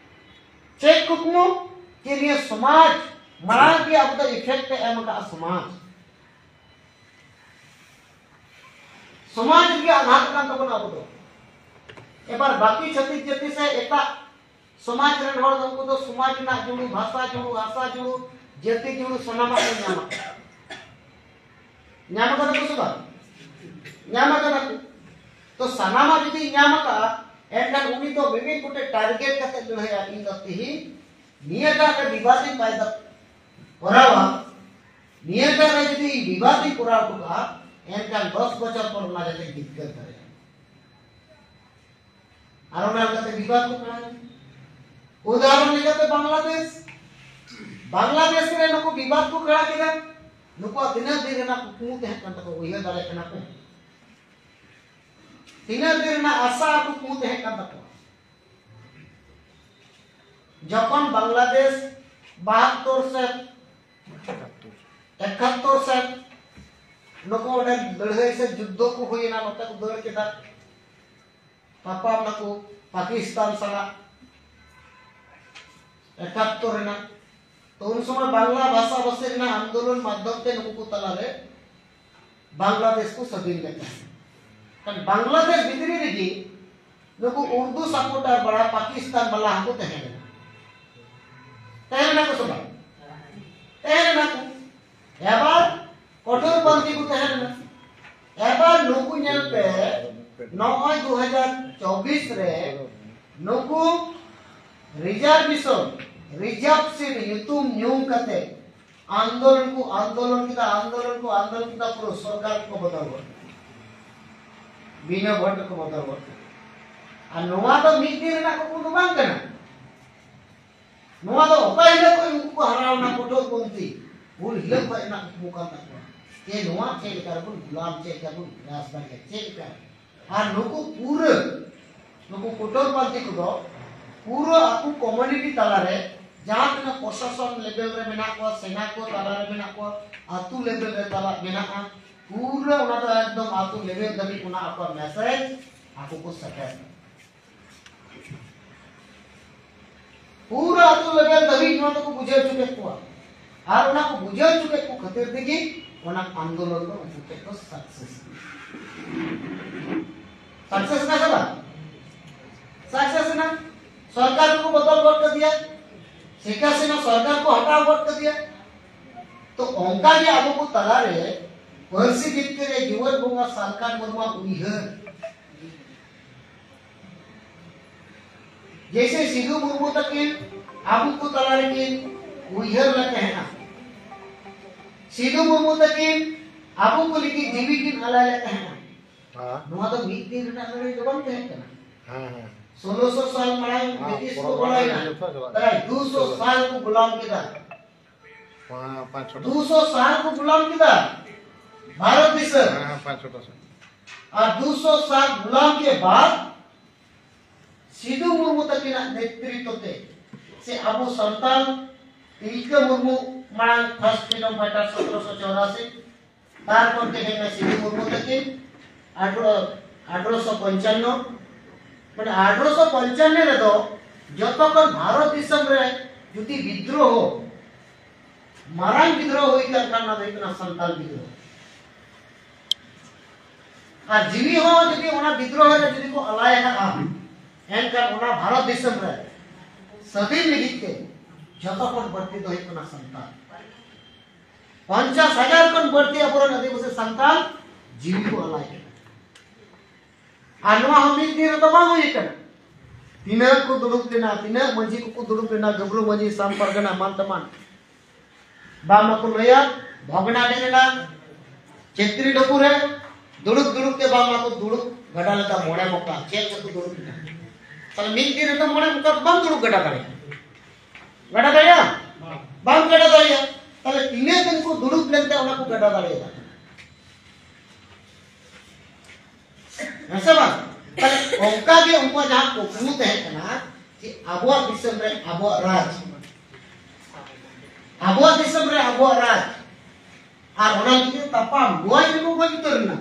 ᱪᱮᱫ ᱠᱩᱠᱢᱩ? ᱡᱮ ᱱᱤᱭᱟᱹ ᱥᱚᱢᱟᱡᱽ ᱢᱟᱲᱟᱝ ᱜᱮ ᱟᱵᱚ ᱫᱚ effect ᱮ ᱮᱢ ᱟᱠᱟᱫᱼᱟ ᱥᱚᱢᱟᱡᱽ᱾ ᱥᱚᱢᱟᱡᱽ ᱨᱮᱜᱮ ᱟᱜᱷᱟᱛ ᱠᱟᱱ ᱛᱟᱵᱚᱱᱟ ᱟᱵᱚ ᱫᱚ᱾ ᱮᱵᱟᱨ ᱵᱟᱹᱠᱤ ᱪᱷᱟᱹᱛᱤᱠ ᱡᱟᱹᱛᱤ ᱥᱮ ᱮᱴᱟᱜ ᱥᱚᱢᱟᱡᱽ ᱨᱮᱱ ᱦᱚᱲ ᱫᱚ ᱩᱱᱠᱩ ᱫᱚ ᱥᱚᱢᱟᱡᱽ ᱨᱮᱱᱟᱜ ᱡᱩᱲᱩ, ᱵᱷᱟᱥᱟ ᱡᱩᱲᱩ, ᱦᱟᱥᱟ ᱡᱩᱲᱩ, ᱡᱟᱹᱛᱤ ᱡᱩᱲᱩ ᱥᱟᱱᱟᱢᱟᱜ ᱠᱚ ᱧᱟᱢᱟ᱾ ᱧᱟᱢ ᱟᱠᱟᱫᱟ ᱠᱚ ᱥᱮ ᱵᱟᱝ? ᱧᱟᱢ ᱟᱠᱟᱫᱟ ᱠᱚ᱾ ᱛᱚ ᱥᱟᱱᱟᱢᱟᱜ ᱡᱩᱫᱤ ᱧᱟᱢ ᱟᱠᱟᱫᱼᱟ, ᱮᱱᱠᱷᱟᱱ ᱩᱱᱤ ᱫᱚ ᱢᱤᱢᱤᱫ ᱜᱚᱴᱮᱡ target ᱠᱟᱛᱮ ᱞᱟᱹᱲᱦᱟᱹᱭᱟ, ᱤᱧ ᱫᱚ ᱛᱤᱦᱤᱧ ᱱᱤᱭᱟᱹᱴᱟᱜ ᱨᱮ ᱵᱤᱵᱟᱫ ᱤᱧ ᱯᱟᱭᱫᱟ ᱠᱚᱨᱟᱣᱟ, ᱱᱤᱭᱟᱹᱴᱟᱜ ᱨᱮ ᱡᱩᱫᱤ ᱤᱧ ᱵᱤᱵᱟᱫ ᱤᱧ ᱠᱚᱨᱟᱣ ᱦᱚᱴᱚ ᱠᱟᱜᱼᱟ, ᱮᱱᱠᱷᱟᱱ ᱫᱚᱥ ᱵᱚᱪᱷᱚᱨ ᱯᱚᱨ ᱚᱱᱟ ᱡᱟᱭᱜᱟ ᱡᱤᱛᱠᱟᱹᱨ ᱫᱟᱲᱮᱭᱟᱜᱼᱟ᱾ ᱟᱨ ᱚᱱᱟ ᱞᱮᱠᱟᱛᱮ ᱵᱤᱵᱟᱫ ᱠᱚ ᱠᱷᱟᱲᱟ ᱠᱮᱫᱟ᱾ ᱩᱫᱟᱦᱚᱨᱚᱱ ᱞᱮᱠᱟᱛᱮ ᱵᱟᱝᱞᱟᱫᱮᱥ, ᱵᱟᱝᱞᱟᱫᱮᱥ ᱨᱮ ᱱᱩᱠᱩ ᱵᱤᱵᱟᱫ ᱠᱚ ᱠᱷᱟᱲᱟ ᱠᱮᱫᱟ᱾ ᱱᱩᱠᱩᱣᱟᱜ ᱛᱤᱱᱟᱹᱜ ᱫᱤᱱ ᱨᱮᱱᱟᱜ ᱠᱩᱠᱢᱩ ᱛᱟᱦᱮᱸ ᱠᱟᱱ ᱛᱟᱠᱚᱣᱟ, ᱩᱭᱦᱟᱹᱨ ᱫᱟᱲᱮᱭᱟᱜ ᱠᱟᱱᱟ ᱠᱚ? ᱛᱤᱱᱟᱹᱜ ᱫᱤᱱ ᱨᱮᱱᱟᱜ ᱟᱥᱟ ᱟᱨ ᱠᱩᱠᱢᱩ ᱛᱟᱦᱮᱸ ᱠᱟᱱ ᱛᱟᱠᱚᱣᱟ? ᱡᱚᱠᱷᱚᱱ ᱵᱟᱝᱞᱟᱫᱮᱥ ᱵᱟᱦᱟᱛᱛᱳᱨ ᱥᱮᱫ, ᱮᱠᱟᱛᱛᱳᱨ ᱥᱮᱫ ᱱᱩᱠᱩ ᱚᱸᱰᱮ ᱞᱟᱹᱲᱦᱟᱹᱭ ᱥᱮ ᱡᱩᱫᱽᱫᱷᱚ ᱠᱚ ᱦᱩᱭᱮᱱᱟ, ᱱᱚᱛᱮ ᱠᱚ ᱫᱟᱹᱲ ᱠᱮᱫᱟ᱾ ᱛᱟᱯᱟᱢ ᱱᱟᱠᱚ ᱯᱟᱠᱤᱥᱛᱟᱱ ᱥᱟᱞᱟᱜ ᱮᱠᱟᱛᱛᱚᱨ ᱨᱮᱱᱟᱜ᱾ ᱛᱚ ᱩᱱ ᱥᱚᱢᱚᱭ ᱵᱟᱝᱞᱟ ᱵᱷᱟᱥᱟ ᱵᱷᱟᱥᱤ ᱨᱮᱱᱟᱜ ᱟᱱᱫᱳᱞᱚᱱ ᱢᱟᱫᱽᱫᱷᱚᱢ ᱛᱮ ᱱᱩᱠᱩ ᱠᱚ ᱛᱟᱞᱟᱨᱮ ᱵᱟᱝᱞᱟᱫᱮᱥ ᱠᱚ ᱥᱟᱹᱫᱷᱤᱱ ᱞᱮᱫ ᱛᱟᱦᱮᱸᱫ᱾ ᱠᱷᱟᱱ ᱵᱟᱝᱞᱟᱫᱮᱥ ᱵᱷᱤᱛᱨᱤ ᱨᱮᱜᱮ ᱱᱩᱠᱩ ᱩᱨᱫᱩ supporter ᱵᱟᱲᱟ ᱯᱟᱠᱤᱥᱛᱟᱱ ᱵᱟᱞᱟ ᱦᱚᱸᱠᱚ ᱛᱟᱦᱮᱸ ᱞᱮᱱᱟ᱾ ᱛᱟᱦᱮᱸ ᱞᱮᱱᱟ ᱠᱚ ᱥᱮ ᱵᱟᱝ? ᱛᱟᱦᱮᱸ ᱞᱮᱱᱟ ᱠᱚ᱾ ᱮᱵᱟᱨ ᱠᱚᱴᱚᱨ ᱯᱟᱱᱛᱷᱤ ᱠᱚ ᱛᱟᱦᱮᱸ ᱞᱮᱱᱟ᱾ ᱮᱵᱟᱨ ᱱᱩᱠᱩ ᱧᱮᱞ ᱯᱮ, ᱱᱚᱜᱼᱚᱭ ᱫᱩ ᱦᱟᱡᱟᱨ ᱪᱚᱵᱵᱤᱥ ᱨᱮ ᱱᱩᱠᱩ reservation, reserve seat ᱧᱩᱛᱩᱢ ᱧᱩ ᱠᱟᱛᱮ ᱟᱱᱫᱳᱞᱚᱱ ᱠᱚ ᱟᱱᱫᱳᱞᱚᱱ ᱠᱮᱫᱟ, ᱟᱱᱫᱳᱞᱚᱱ ᱠᱚ ᱟᱱᱫᱳᱞᱚᱱ ᱠᱮᱫᱟ, ᱯᱩᱨᱟᱹ ᱥᱚᱨᱠᱟᱨ ᱠᱚ ᱵᱚᱫᱚᱞ ᱜᱚᱫ ᱠᱮᱫᱟ, ᱵᱤᱱᱟᱹ ᱵᱷᱳᱴ ᱨᱮᱠᱚ ᱵᱚᱫᱚᱞ ᱜᱚᱫ ᱠᱮᱫᱟ᱾ ᱟᱨ ᱱᱚᱣᱟ ᱫᱚ ᱢᱤᱫ ᱫᱤᱱ ᱨᱮᱱᱟᱜ ᱠᱩᱠᱢᱩ ᱫᱚ ᱵᱟᱝ ᱠᱟᱱᱟ᱾ ᱱᱚᱣᱟ ᱫᱚ ᱚᱠᱟ ᱦᱤᱞᱳᱜ ᱠᱷᱚᱱ ᱩᱱᱠᱩ ᱠᱚ ᱦᱟᱨᱟᱣ ᱮᱱᱟ ᱠᱚᱴᱚᱨ ᱯᱚᱱᱛᱷᱤ, ᱩᱱ ᱦᱤᱞᱳᱜ ᱠᱷᱚᱱ ᱨᱮᱱᱟᱜ ᱠᱩᱠᱢᱩ ᱠᱟᱱ ᱛᱟᱠᱚᱣᱟ᱾ ᱡᱮ ᱱᱚᱣᱟ ᱪᱮᱫ ᱞᱮᱠᱟ ᱨᱮᱵᱚᱱ ᱜᱩᱞᱟᱢ, ᱪᱮᱫ ᱞᱮᱠᱟ ᱵᱚᱱ ᱜᱨᱟᱥ ᱫᱟᱲᱮᱭᱟᱜᱼᱟ, ᱪᱮᱫ ᱞᱮᱠᱟ᱾ ᱟᱨ ᱱᱩᱠᱩ ᱯᱩᱨᱟᱹ, ᱱᱩᱠᱩ ᱠᱚᱴᱚᱨ ᱯᱚᱱᱛᱷᱤ ᱠᱚᱫᱚ ᱯᱩᱨᱟᱹ ᱟᱠᱚ community ᱛᱟᱞᱟᱨᱮ ᱡᱟᱦᱟᱸ ᱛᱤᱱᱟᱹᱜ ᱯᱨᱚᱥᱟᱥᱚᱱ level ᱨᱮ ᱢᱮᱱᱟᱜ ᱠᱚᱣᱟ, ᱥᱮᱱᱟ ᱠᱚ ᱛᱟᱞᱟᱨᱮ ᱢᱮᱱᱟᱜ ᱠᱚᱣᱟ, ᱟᱹᱛᱩ level ᱨᱮ ᱛᱟᱞᱟ ᱢᱮᱱᱟᱜᱼᱟ, ᱯᱩᱨᱟᱹ ᱚᱱᱟ ᱫᱚ ᱮᱠᱫᱚᱢ ᱟᱹᱛᱩ level ᱫᱷᱟᱹᱵᱤᱡ ᱚᱱᱟ ᱟᱠᱚᱣᱟᱜ message ᱟᱠᱚ ᱠᱚ ᱥᱮᱴᱮᱨ᱾ ᱯᱩᱨᱟᱹ ᱟᱹᱛᱩ level ᱫᱷᱟᱹᱵᱤᱡ ᱱᱚᱣᱟ ᱫᱚᱠᱚ ᱵᱩᱡᱷᱟᱹᱣ ᱦᱚᱪᱚ ᱠᱮᱫ ᱠᱚᱣᱟ᱾ ᱟᱨ ᱚᱱᱟ ᱠᱚ ᱵᱩᱡᱷᱟᱹᱣ ᱦᱚᱪᱚ ᱠᱮᱫ ᱠᱚ ᱠᱷᱟᱹᱛᱤᱨ ᱛᱮᱜᱮ ᱚᱱᱟ ᱟᱱᱫᱳᱞᱚᱱ ᱫᱚ ᱩᱱᱠᱩ ᱴᱷᱮᱱ ᱠᱚ success᱾ Success ᱮᱱᱟ ᱥᱮ ᱵᱟᱝ? Success ᱮᱱᱟ᱾ ᱥᱚᱨᱠᱟᱨ ᱠᱚ ᱵᱚᱫᱚᱞ ᱜᱚᱫ ᱠᱮᱫᱮᱭᱟ, ᱥᱮᱠ ᱦᱟᱥᱤᱱᱟ ᱥᱚᱨᱠᱟᱨ ᱠᱚ ᱦᱟᱴᱟᱣ ᱜᱚᱫ ᱠᱮᱫᱮᱭᱟ᱾ ᱛᱚ ᱚᱱᱠᱟ ᱜᱮ ᱟᱵᱚ ᱠᱚ ᱛᱟᱞᱟᱨᱮ ᱯᱟᱹᱨᱥᱤ ᱡᱤᱛᱠᱟᱹᱨᱤᱭᱟᱹ ᱡᱩᱣᱟᱹᱱ ᱵᱚᱸᱜᱟ ᱥᱟᱞᱠᱷᱟᱱ ᱢᱩᱨᱢᱩᱣᱟᱜ ᱩᱭᱦᱟᱹᱨ, ᱡᱮᱭᱥᱮ ᱥᱤᱫᱷᱩ ᱢᱩᱨᱢᱩ ᱛᱟᱹᱠᱤᱱ ᱟᱵᱚ ᱠᱚ ᱛᱟᱞᱟ ᱨᱮᱠᱤᱱ ᱩᱭᱦᱟᱹᱨ ᱞᱮᱫ ᱛᱟᱦᱮᱸᱱᱟ, ᱥᱤᱫᱷᱩ ᱢᱩᱨᱢᱩ ᱛᱟᱹᱠᱤᱱ ᱟᱵᱚ ᱠᱚ ᱞᱟᱹᱜᱤᱫ ᱡᱤᱣᱤ ᱠᱤᱱ ᱟᱞᱟᱭ ᱞᱮᱫ ᱛᱟᱦᱮᱸᱱᱟ᱾ ᱦᱮᱸ᱾ ᱱᱚᱣᱟ ᱫᱚ ᱢᱤᱫ ᱫᱤᱱ ᱨᱮᱱᱟᱜ ᱞᱟᱹᱲᱦᱟᱹᱭ ᱫᱚ ᱵᱟᱝ ᱛᱟᱦᱮᱸ ᱠᱟᱱᱟ᱾ ᱦᱮᱸ, ᱦᱮᱸ᱾ ᱥᱳᱞᱳᱥᱚ ᱥᱟᱞ ᱢᱟᱲᱟᱝ ᱦᱮᱸ, ᱵᱨᱤᱴᱤᱥ ᱠᱚ ᱯᱚᱨᱚᱵᱚᱨᱛᱤ ᱵᱚᱞᱚᱭᱮᱱᱟ, ᱡᱚᱛᱚ ᱪᱟᱞᱟᱜ ᱯᱨᱟᱭ ᱠᱟᱱᱟ᱾ ᱫᱩᱥᱚ ᱥᱟᱞ ᱠᱚ ᱜᱩᱞᱟᱢ ᱠᱮᱫᱟ᱾ ᱯᱟ-, ᱯᱟᱸᱪ ᱪᱷᱚᱴᱟ᱾ ᱫᱩᱥᱚ ᱥᱟᱞ ᱠᱚ ᱜᱩᱞᱟᱢ ᱠᱮᱫᱟ ᱵᱷᱟᱨᱚᱛ ᱫᱤᱥᱚᱢ᱾ ᱦᱮᱸ, ᱦᱮᱸ, ᱯᱟᱸᱪ ᱪᱷᱚᱴᱟ ᱥᱮᱫ᱾ ᱟᱨ ᱫᱩᱥᱚ ᱥᱟᱞ ᱜᱩᱞᱟᱢ ᱠᱮ ᱵᱟᱫ ᱥᱤᱫᱷᱩ ᱢᱩᱨᱢᱩ ᱛᱟᱹᱠᱤᱱᱟᱜ ᱱᱮᱛᱨᱤᱛᱵ ᱛᱮ ᱥᱮ ᱟᱵᱚ ᱥᱟᱱᱛᱟᱲ ᱛᱤᱞᱠᱟᱹ ᱢᱩᱨᱢᱩ ᱢᱟᱲᱟᱝ first freedom fighter ᱥᱚᱛᱨᱚᱥᱚ ᱪᱚᱣᱨᱟᱥᱤ, ᱛᱟᱨᱯᱚᱨ ᱛᱮ ᱦᱮᱡ ᱮᱱᱟ ᱥᱤᱫᱷᱩ ᱢᱩᱨᱢᱩ ᱛᱟᱹᱠᱤᱱ ᱟᱴᱷᱨᱚ ᱟᱴᱷᱨᱚᱥᱚ ᱯᱚᱧᱪᱟᱱᱱᱚ᱾ ᱢᱟᱱᱮ ᱟᱴᱷᱨᱚᱥᱚ ᱯᱚᱧᱪᱟᱱᱱᱚ ᱨᱮᱫᱚ ᱡᱚᱛᱚ ᱠᱷᱚᱱ ᱵᱷᱟᱨᱚᱛ ᱫᱤᱥᱚᱢ ᱨᱮ ᱡᱩᱫᱤ ᱵᱤᱫᱽᱨᱳᱦᱚ, ᱢᱟᱨᱟᱝ ᱵᱤᱫᱽᱨᱳᱦᱚ ᱦᱩᱭ ᱠᱟᱱ ᱠᱷᱟᱱ, ᱚᱱᱟ ᱫᱚ ᱦᱩᱭᱩᱜ ᱠᱟᱱᱟ ᱥᱟᱱᱛᱟᱞ ᱵᱤᱫᱽᱨᱳᱦᱚ᱾ ᱟᱨ ᱡᱤᱣᱤ ᱦᱚᱸ ᱡᱩᱫᱤ ᱚᱱᱟ ᱵᱤᱫᱽᱨᱳᱦᱚ ᱨᱮ ᱡᱩᱫᱤ ᱠᱚ ᱟᱞᱟᱭ ᱟᱠᱟᱫᱼᱟ, ᱮᱱᱠᱷᱟᱱ ᱚᱱᱟ ᱵᱷᱟᱨᱚᱛ ᱫᱤᱥᱚᱢ ᱨᱮ ᱥᱟᱹᱫᱷᱤᱱ ᱞᱟᱹᱜᱤᱫ ᱛᱮ ᱡᱚᱛᱚ ᱠᱷᱚᱱ ᱵᱟᱹᱲᱛᱤ ᱫᱚ ᱦᱩᱭᱩᱜ ᱠᱟᱱᱟ ᱥᱟᱱᱛᱟᱲ᱾ ᱯᱚᱧᱪᱟᱥ ᱦᱟᱡᱟᱨ ᱠᱷᱚᱱ ᱵᱟᱹᱲᱛᱤ ᱟᱵᱚᱨᱮᱱ ᱟᱹᱫᱤᱵᱟᱹᱥᱤ ᱥᱟᱱᱛᱟᱲ ᱡᱤᱣᱤ ᱠᱚ ᱟᱞᱟᱭ ᱠᱮᱫᱟ᱾ ᱟᱨ ᱱᱚᱣᱟ ᱦᱚᱸ ᱢᱤᱫ ᱫᱤᱱ ᱨᱮᱫᱚ ᱵᱟᱝ ᱦᱩᱭ ᱟᱠᱟᱱᱟ᱾ ᱛᱤᱱᱟᱹᱜ ᱠᱚ ᱫᱩᱲᱩᱵ ᱞᱮᱱᱟ, ᱛᱤᱱᱟᱹᱜ ᱢᱟᱹᱡᱷᱤ ᱠᱚᱠᱚ ᱫᱩᱲᱩᱵ ᱞᱮᱱᱟ, ᱜᱟᱹᱵᱽᱨᱩ ᱢᱟᱹᱡᱷᱤ, ᱥᱟᱢ ᱯᱟᱨᱜᱟᱱᱟ, ᱮᱢᱟᱱ ᱛᱮᱢᱟᱱ᱾ ᱵᱟᱝ ᱢᱟᱠᱚ ᱞᱟᱹᱭᱟ, ᱵᱷᱚᱜᱽᱱᱟᱰᱤ ᱨᱮᱱᱟᱜ ᱪᱮᱛᱨᱤ ᱰᱟᱹᱠᱩ ᱨᱮ ᱫᱩᱲᱩᱵ ᱫᱩᱲᱩᱵ ᱛᱮ ᱵᱟᱝ ᱢᱟᱠᱚ ᱫᱩᱲᱩᱵ ᱜᱟᱰᱟ ᱞᱮᱫᱟ ᱢᱚᱬᱮ ᱢᱚᱠᱟ᱾ ᱪᱮᱫ ᱞᱮᱠᱟ ᱠᱚ ᱫᱩᱲᱩᱵ ᱞᱮᱫᱟ? ᱛᱟᱦᱞᱮ ᱢᱤᱫ ᱫᱤᱱ ᱨᱮᱫᱚ ᱢᱚᱬᱮ ᱢᱚᱠᱟ ᱫᱚ ᱵᱟᱝ ᱫᱩᱲᱩᱵ ᱜᱟᱰᱟ ᱫᱟᱲᱮᱭᱟᱜᱼᱟ᱾ ᱜᱟᱰᱟ ᱫᱟᱲᱮᱭᱟᱜᱼᱟ? ᱵᱟᱝ ᱜᱟᱰᱟ ᱫᱟᱲᱮᱭᱟᱜᱼᱟ᱾ ᱛᱟᱦᱞᱮ ᱛᱤᱱᱟᱹᱜ ᱫᱤᱱ ᱠᱚ ᱫᱩᱲᱩᱵ ᱞᱮᱱᱛᱮ ᱚᱱᱟ ᱠᱚ ᱜᱟᱰᱟ ᱫᱟᱲᱮᱭᱟᱫᱟ? ᱦᱮᱸ ᱥᱮ ᱵᱟᱝ? ᱛᱟᱦᱞᱮ ᱚᱱᱠᱟ ᱜᱮ ᱩᱱᱠᱩᱣᱟᱜ ᱡᱟᱦᱟᱸ ᱠᱩᱠᱢᱩ ᱛᱟᱦᱮᱸ ᱠᱟᱱᱟ ᱡᱮ ᱟᱵᱚᱣᱟᱜ ᱫᱤᱥᱚᱢ ᱨᱮ ᱟᱵᱚᱣᱟᱜ ᱨᱟᱡᱽ, ᱟᱵᱚᱣᱟᱜ ᱫᱤᱥᱚᱢ ᱨᱮ ᱟᱵᱚᱣᱟᱜ ᱨᱟᱡᱽ, ᱟᱨ ᱚᱱᱟ ᱞᱟᱹᱜᱤᱫ ᱛᱟᱯᱟᱢ, ᱜᱚᱡ ᱨᱮᱠᱚ ᱜᱚᱡ ᱩᱛᱟᱹᱨ ᱮᱱᱟ᱾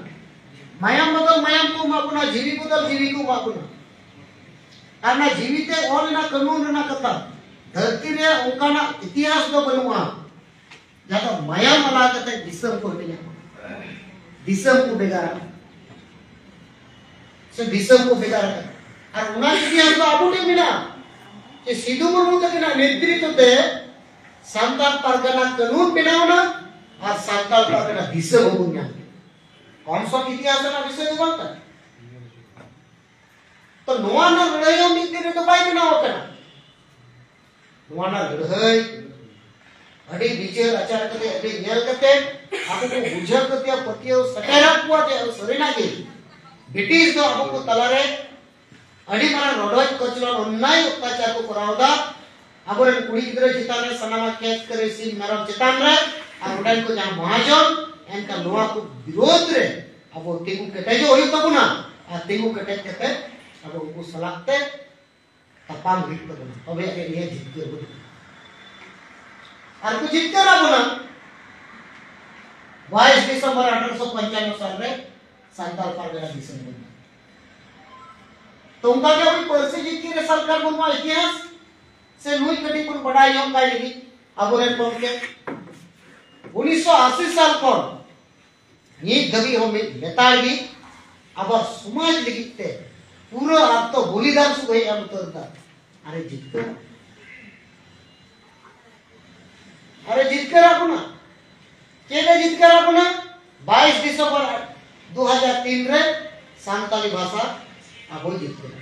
ᱢᱟᱭᱟᱢ ᱵᱚᱫᱚᱞ ᱢᱟᱭᱟᱢ ᱠᱚ ᱮᱢᱟ ᱵᱚᱱᱟ, ᱡᱤᱣᱤ ᱵᱚᱫᱚᱞ ᱡᱤᱣᱤ ᱠᱚ ᱮᱢᱟ ᱵᱚᱱᱟ᱾ ᱟᱨ ᱚᱱᱟ ᱡᱤᱣᱤ ᱛᱮ ᱚᱞ ᱮᱱᱟ ᱠᱟᱹᱱᱩᱱ ᱨᱮᱱᱟᱜ ᱠᱟᱛᱷᱟ᱾ ᱫᱷᱟᱹᱨᱛᱤ ᱨᱮ ᱚᱱᱠᱟᱱᱟᱜ ᱤᱛᱤᱦᱟᱥ ᱫᱚ ᱵᱟᱹᱱᱩᱜᱼᱟ ᱡᱟᱦᱟᱸ ᱫᱚ ᱢᱟᱭᱟᱢ ᱟᱞᱟ ᱠᱟᱛᱮ ᱫᱤᱥᱚᱢ ᱠᱚ ᱦᱟᱹᱴᱤᱧᱟ, ᱫᱤᱥᱚᱢ ᱠᱚ ᱵᱷᱮᱜᱟᱨᱟ, ᱥᱮ ᱫᱤᱥᱚᱢ ᱠᱚ ᱵᱷᱮᱜᱟᱨ ᱟᱠᱟᱫᱟ᱾ ᱟᱨ ᱚᱱᱟ ᱤᱛᱤᱦᱟᱥ ᱫᱚ ᱟᱵᱚ ᱴᱷᱮᱱ ᱢᱮᱱᱟᱜᱼᱟ ᱡᱮ ᱥᱤᱫᱷᱩ ᱢᱩᱨᱢᱩ ᱛᱟᱹᱠᱤᱱᱟᱜ ᱱᱮᱛᱨᱤᱛᱵ ᱛᱮ ᱥᱟᱱᱛᱟᱲ ᱯᱟᱨᱜᱟᱱᱟ ᱠᱟᱹᱱᱩᱱ ᱵᱮᱱᱟᱣ ᱮᱱᱟ ᱟᱨ ᱥᱟᱱᱛᱟᱲ ᱯᱟᱨᱜᱟᱱᱟ ᱫᱤᱥᱚᱢ ᱦᱚᱸᱵᱚᱱ ᱧᱟᱢ ᱠᱮᱫᱟ᱾ ᱠᱚᱢ ᱥᱚᱢ ᱤᱛᱤᱦᱟᱥ ᱨᱮᱱᱟᱜ ᱵᱤᱥᱚᱭ ᱫᱚ ᱵᱟᱝ ᱠᱟᱱᱟ᱾ ᱛᱚ ᱱᱚᱣᱟ ᱨᱮᱱᱟᱜ ᱞᱟᱹᱲᱦᱟᱹᱭ ᱦᱚᱸ ᱢᱤᱫ ᱫᱤᱱ ᱨᱮᱫᱚ ᱵᱟᱭ ᱵᱮᱱᱟᱣ ᱟᱠᱟᱱᱟ᱾ ᱱᱚᱣᱟ ᱨᱮᱱᱟᱜ ᱞᱟᱹᱲᱦᱟᱹᱭ ᱟᱹᱰᱤ ᱵᱤᱪᱟᱹᱨ ᱟᱪᱟᱨ ᱠᱟᱛᱮ, ᱟᱹᱰᱤ ᱧᱮᱞ ᱠᱟᱛᱮ, ᱟᱵᱚ ᱠᱚ ᱵᱩᱡᱷᱟᱹᱣ ᱠᱟᱛᱮ ᱯᱟᱹᱛᱭᱟᱹᱣ ᱥᱮᱴᱮᱨᱟᱫ ᱠᱚᱣᱟ ᱡᱮ ᱥᱟᱹᱨᱤᱱᱟᱜ ᱜᱮ ᱵᱨᱤᱴᱤᱥ ᱫᱚ ᱟᱵᱚ ᱠᱚ ᱛᱟᱞᱟᱨᱮ ᱟᱹᱰᱤ ᱢᱟᱨᱟᱝ ᱨᱚᱰᱚᱡ ᱠᱚᱪᱞᱚᱱ, ᱚᱱᱱᱟᱭ ᱚᱛᱛᱟᱪᱟᱨ ᱠᱚ ᱠᱚᱨᱟᱣ ᱮᱫᱟ᱾ ᱟᱵᱚᱨᱮᱱ ᱠᱩᱲᱤ ᱜᱤᱫᱽᱨᱟᱹ ᱪᱮᱛᱟᱱ ᱨᱮ, ᱥᱟᱱᱟᱢᱟᱜ ᱠᱷᱮᱛ ᱠᱷᱟᱹᱨᱟᱹᱭ, ᱥᱤᱢ ᱢᱮᱨᱚᱢ ᱪᱮᱛᱟᱱ ᱨᱮ, ᱟᱨ ᱚᱸᱰᱮᱱ ᱠᱚ ᱡᱟᱦᱟᱸ ᱢᱚᱦᱟᱡᱚᱱ, ᱮᱱᱠᱷᱟᱱ ᱱᱚᱣᱟ ᱠᱚ ᱵᱤᱨᱳᱫᱷ ᱨᱮ ᱟᱵᱚ ᱛᱤᱸᱜᱩ ᱠᱮᱴᱮᱡᱚᱜ ᱦᱩᱭᱩᱜ ᱛᱟᱵᱚᱱᱟ᱾ ᱟᱨ ᱛᱤᱸᱜᱩ ᱠᱮᱴᱮᱡ ᱠᱟᱛᱮ ᱟᱵᱚ ᱩᱱᱠᱩ ᱥᱟᱞᱟᱜ ᱛᱮ ᱛᱟᱯᱟᱢ ᱦᱩᱭᱩᱜ ᱛᱟᱵᱚᱱᱟ, ᱛᱚᱵᱮ ᱟᱹᱱᱤᱡ ᱱᱤᱭᱟᱹ ᱡᱤᱛᱠᱟᱹᱨ ᱵᱚᱱ ᱟᱨ ᱠᱚ ᱡᱤᱛᱠᱟᱹᱨ ᱟᱵᱚᱱᱟ᱾ ᱵᱟᱭᱤᱥ ᱰᱤᱥᱮᱢᱵᱚᱨ ᱟᱴᱷᱨᱚᱥᱚ ᱯᱚᱧᱪᱟᱱᱱᱚ ᱥᱟᱞ ᱨᱮ ᱥᱟᱱᱛᱟᱲ ᱯᱟᱨᱜᱟᱱᱟ ᱫᱤᱥᱚᱢ ᱵᱚᱱ ᱧᱟᱢ᱾ ᱛᱚ ᱚᱱᱠᱟ ᱜᱮ ᱩᱱᱤ ᱯᱟᱹᱨᱥᱤ ᱡᱤᱛᱠᱟᱹᱨ ᱨᱮ ᱥᱟᱞᱠᱷᱟᱱ ᱢᱩᱨᱢᱩᱣᱟᱜ ᱤᱛᱤᱦᱟᱥ ᱥᱮ ᱱᱩᱭ ᱠᱟᱹᱴᱤᱡ ᱵᱚᱱ ᱵᱟᱰᱟᱭ ᱧᱚᱜ ᱠᱟᱭ ᱞᱟᱹᱜᱤᱫ ᱟᱵᱚᱨᱮᱱ ᱜᱚᱢᱠᱮ ᱩᱱᱤᱥᱥᱚ ᱟᱥᱤ ᱥᱟᱞ ᱠᱷᱚᱱ ᱱᱤᱛ ᱫᱷᱟᱹᱵᱤᱡ ᱦᱚᱸ ᱢᱤᱫ ᱞᱮᱛᱟᱲ ᱜᱮ ᱟᱵᱚᱣᱟᱜ ᱥᱚᱢᱟᱡᱽ ᱞᱟᱹᱜᱤᱫ ᱛᱮ ᱯᱩᱨᱟᱹ ᱟᱛᱛᱚ ᱵᱚᱞᱤᱫᱟᱱ ᱥᱩᱫᱷᱟᱹᱭ ᱮᱢ ᱩᱛᱟᱹᱨ ᱮᱫᱟ᱾ ᱟᱨᱮ ᱡᱤᱛᱠᱟᱹᱨ, ᱟᱨᱮ ᱡᱤᱛᱠᱟᱹᱨᱟᱜ ᱵᱚᱱᱟ᱾ ᱪᱮᱫ ᱮ ᱡᱤᱛᱠᱟᱹᱨᱟᱜ ᱵᱚᱱᱟ? ᱵᱟᱭᱤᱥ ᱰᱤᱥᱮᱢᱵᱚᱨ ᱫᱩ ᱦᱟᱡᱟᱨ ᱛᱤᱱ ᱨᱮ ᱥᱟᱱᱛᱟᱞᱤ ᱵᱷᱟᱥᱟ ᱟᱵᱚᱭ ᱡᱤᱛᱠᱟᱹᱨᱟ᱾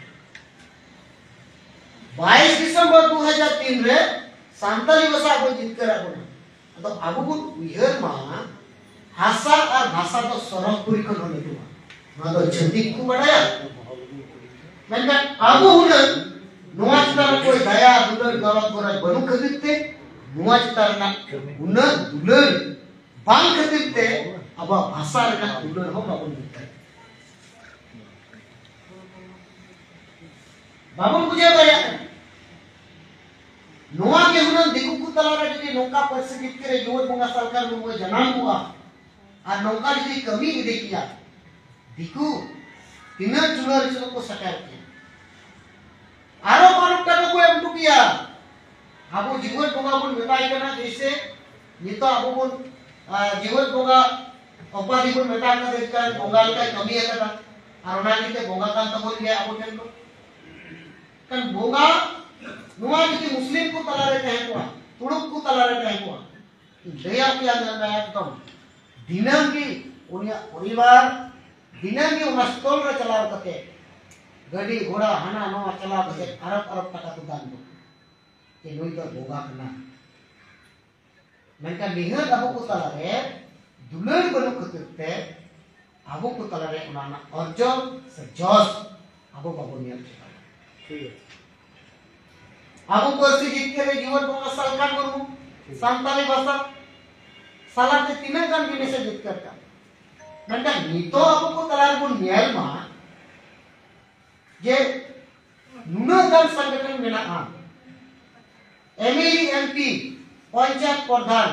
ᱵᱟᱭᱤᱥ ᱰᱤᱥᱮᱢᱵᱚᱨ ᱫᱩ ᱦᱟᱡᱟᱨ ᱛᱤᱱ ᱨᱮ ᱥᱟᱱᱛᱟᱞᱤ ᱵᱷᱟᱥᱟ ᱟᱵᱚᱭ ᱡᱤᱛᱠᱟᱹᱨᱟᱜ ᱵᱚᱱᱟ᱾ ᱟᱫᱚ ᱟᱵᱚ ᱵᱚᱱ ᱩᱭᱦᱟᱹᱨ ᱢᱟ, ᱦᱟᱥᱟ ᱟᱨ ᱵᱷᱟᱥᱟ ᱫᱚ ᱥᱚᱨᱚᱜᱽᱯᱩᱨᱤ ᱠᱷᱚᱱ ᱦᱚᱸ ᱞᱟᱹᱴᱩᱣᱟ᱾ ᱱᱚᱣᱟ ᱫᱚ ᱪᱷᱟᱹᱛᱤᱠ ᱠᱚ ᱵᱟᱲᱟᱭᱟ, ᱢᱮᱱᱠᱷᱟᱱ ᱟᱵᱚ ᱦᱩᱱᱟᱹᱝ ᱱᱚᱣᱟ ᱪᱮᱛᱟᱱ ᱨᱮ ᱚᱠᱚᱭ ᱫᱟᱭᱟ ᱫᱩᱞᱟᱹᱲ ᱫᱚᱨᱚᱫ ᱜᱚᱨᱚᱡᱽ ᱵᱟᱹᱱᱩᱜ ᱠᱷᱟᱹᱛᱤᱨ ᱛᱮ ᱱᱚᱣᱟ ᱪᱮᱛᱟᱱ ᱨᱮᱱᱟᱜ ᱩᱱᱟᱹᱜ ᱫᱩᱞᱟᱹᱲ ᱵᱟᱝ ᱠᱷᱟᱹᱛᱤᱨ ᱛᱮ ᱟᱵᱚᱣᱟᱜ ᱵᱷᱟᱥᱟ ᱨᱮᱱᱟᱜ ᱫᱩᱞᱟᱹᱲ ᱦᱚᱸ ᱵᱟᱵᱚᱱ ᱵᱩᱡᱽ ᱫᱟᱲᱮᱭᱟᱜ ᱠᱟᱱᱟ᱾ ᱵᱟᱵᱚᱱ ᱵᱩᱡᱷᱟᱹᱣ ᱫᱟᱲᱮᱭᱟᱜ ᱠᱟᱱᱟ᱾ ᱱᱚᱣᱟ ᱜᱮ ᱦᱩᱱᱟᱹᱝ ᱫᱤᱠᱩ ᱠᱚ ᱛᱟᱞᱟᱨᱮ ᱡᱩᱫᱤ ᱱᱚᱝᱠᱟ ᱯᱟᱹᱨᱥᱤ ᱡᱤᱛᱠᱟᱹᱨ ᱨᱮ ᱡᱩᱣᱟᱹᱱ ᱵᱚᱸᱜᱟ ᱥᱟᱞᱠᱷᱟᱱ ᱢᱩᱨᱢᱩᱭ ᱡᱟᱱᱟᱢ ᱠᱚᱜᱼᱟ ᱟᱨ ᱱᱚᱝᱠᱟ ᱡᱩᱫᱤ ᱠᱟᱹᱢᱤ ᱤᱫᱤ ᱠᱮᱭᱟ, ᱫᱤᱠᱩ ᱛᱤᱱᱟᱹᱜ ᱪᱩᱞᱟᱹ ᱨᱮ ᱪᱚ ᱠᱚ ᱥᱮᱴᱮᱨ ᱠᱮᱭᱟ᱾ ᱟᱨᱚ ᱵᱟᱨᱚ ᱴᱟᱠᱟ ᱠᱚ ᱮᱢ ᱦᱚᱴᱚ ᱠᱮᱭᱟ᱾ ᱟᱵᱚ ᱡᱤᱣᱮᱫ ᱵᱚᱸᱜᱟ ᱵᱚᱱ ᱢᱮᱛᱟᱭ ᱠᱟᱱᱟ, ᱡᱮᱭᱥᱮ ᱱᱤᱛᱚᱜ ᱟᱵᱚ ᱵᱚᱱ, ᱟ, ᱡᱤᱣᱮᱫ ᱵᱚᱸᱜᱟ ᱩᱯᱟᱫᱷᱤ ᱵᱚᱱ ᱢᱮᱛᱟᱭ ᱠᱟᱱᱟ, ᱡᱮ ᱵᱚᱸᱜᱟ ᱞᱮᱠᱟᱭ ᱠᱟᱹᱢᱤ ᱟᱠᱟᱫᱟ, ᱟᱨ ᱚᱱᱟ ᱞᱟᱹᱜᱤᱫ ᱛᱮ ᱵᱚᱸᱜᱟ ᱠᱟᱱ ᱛᱟᱵᱚᱱ ᱜᱮᱭᱟ ᱟᱵᱚ ᱴᱷᱮᱱ ᱫᱚ᱾ ᱠᱷᱟᱱ ᱵᱚᱸᱜᱟ ᱱᱚᱣᱟ ᱡᱩᱫᱤ ᱢᱩᱥᱞᱤᱢ ᱠᱚ ᱛᱟᱞᱟᱨᱮ ᱛᱟᱦᱮᱸ ᱠᱚᱜᱼᱟ, ᱛᱩᱲᱩᱠ ᱠᱚ ᱛᱟᱞᱟᱨᱮ ᱛᱟᱦᱮᱸ ᱠᱚᱜᱼᱟ, ᱞᱟᱹᱭᱟᱯᱮᱭᱟ ᱧᱮᱞ ᱢᱮ, ᱮᱠᱫᱚᱢ ᱫᱤᱱᱟᱹᱢ ᱜᱮ ᱩᱱᱤᱭᱟᱜ ᱯᱚᱨᱤᱵᱟᱨ ᱫᱤᱱᱟᱹᱢ ᱜᱮ ᱚᱱᱟ ᱥᱴᱚᱞ ᱨᱮ ᱪᱟᱞᱟᱣ ᱠᱟᱛᱮ, ᱜᱟᱹᱰᱤ ᱜᱷᱚᱲᱟ ᱦᱟᱱᱟ ᱱᱚᱣᱟ ᱪᱟᱞᱟᱣ ᱠᱟᱛᱮ ᱟᱨᱚᱵ ᱟᱨᱚᱵ ᱴᱟᱠᱟ ᱠᱚ ᱫᱟᱱ ᱫᱚ, ᱡᱮ ᱱᱩᱭ ᱫᱚ ᱵᱚᱸᱜᱟ ᱠᱟᱱᱟ᱾ ᱢᱮᱱᱠᱷᱟᱱ ᱱᱤᱦᱟᱹᱛ ᱟᱵᱚ ᱠᱚ ᱛᱟᱞᱟᱨᱮ ᱫᱩᱞᱟᱹᱲ ᱵᱟᱹᱱᱩᱜ ᱠᱷᱟᱹᱛᱤᱨ ᱛᱮ ᱟᱵᱚ ᱠᱚ ᱛᱟᱞᱟᱨᱮ ᱚᱱᱟ ᱨᱮᱱᱟᱜ ᱚᱨᱡᱚ ᱥᱮ ᱡᱚᱥ ᱟᱵᱚ ᱵᱟᱵᱚᱱ ᱧᱮᱞ ᱴᱷᱤᱠᱟ᱾ ᱴᱷᱤᱠ ᱟᱪᱷᱮ᱾ ᱟᱵᱚ ᱯᱟᱹᱨᱥᱤ ᱡᱤᱛᱠᱟᱹᱨ ᱨᱮ ᱡᱤᱣᱮᱫ ᱵᱚᱸᱜᱟ ᱥᱟᱞᱠᱷᱟᱱ ᱢᱩᱨᱢᱩ, ᱴᱷᱤᱠ᱾ ᱥᱟᱱᱛᱟᱲᱤ ᱵᱷᱟᱥᱟ ᱥᱟᱞᱟᱛᱮ ᱛᱤᱱᱟᱹᱜ ᱜᱟᱱ ᱡᱤᱱᱤᱥ ᱮ ᱡᱤᱛᱠᱟᱹᱨ ᱠᱟᱱ, ᱢᱮᱱᱠᱷᱟᱱ ᱱᱤᱛᱚᱜ ᱟᱵᱚ ᱠᱚ ᱛᱟᱞᱟ ᱨᱮᱵᱚᱱ ᱧᱮᱞ ᱢᱟ ᱡᱮ ᱱᱩᱱᱟᱹᱜ ᱜᱟᱱ ᱥᱚᱝᱜᱚᱴᱷᱚᱱ ᱢᱮᱱᱟᱜᱼᱟ, M L A, M P, panchayat ᱯᱨᱚᱫᱷᱟᱱ,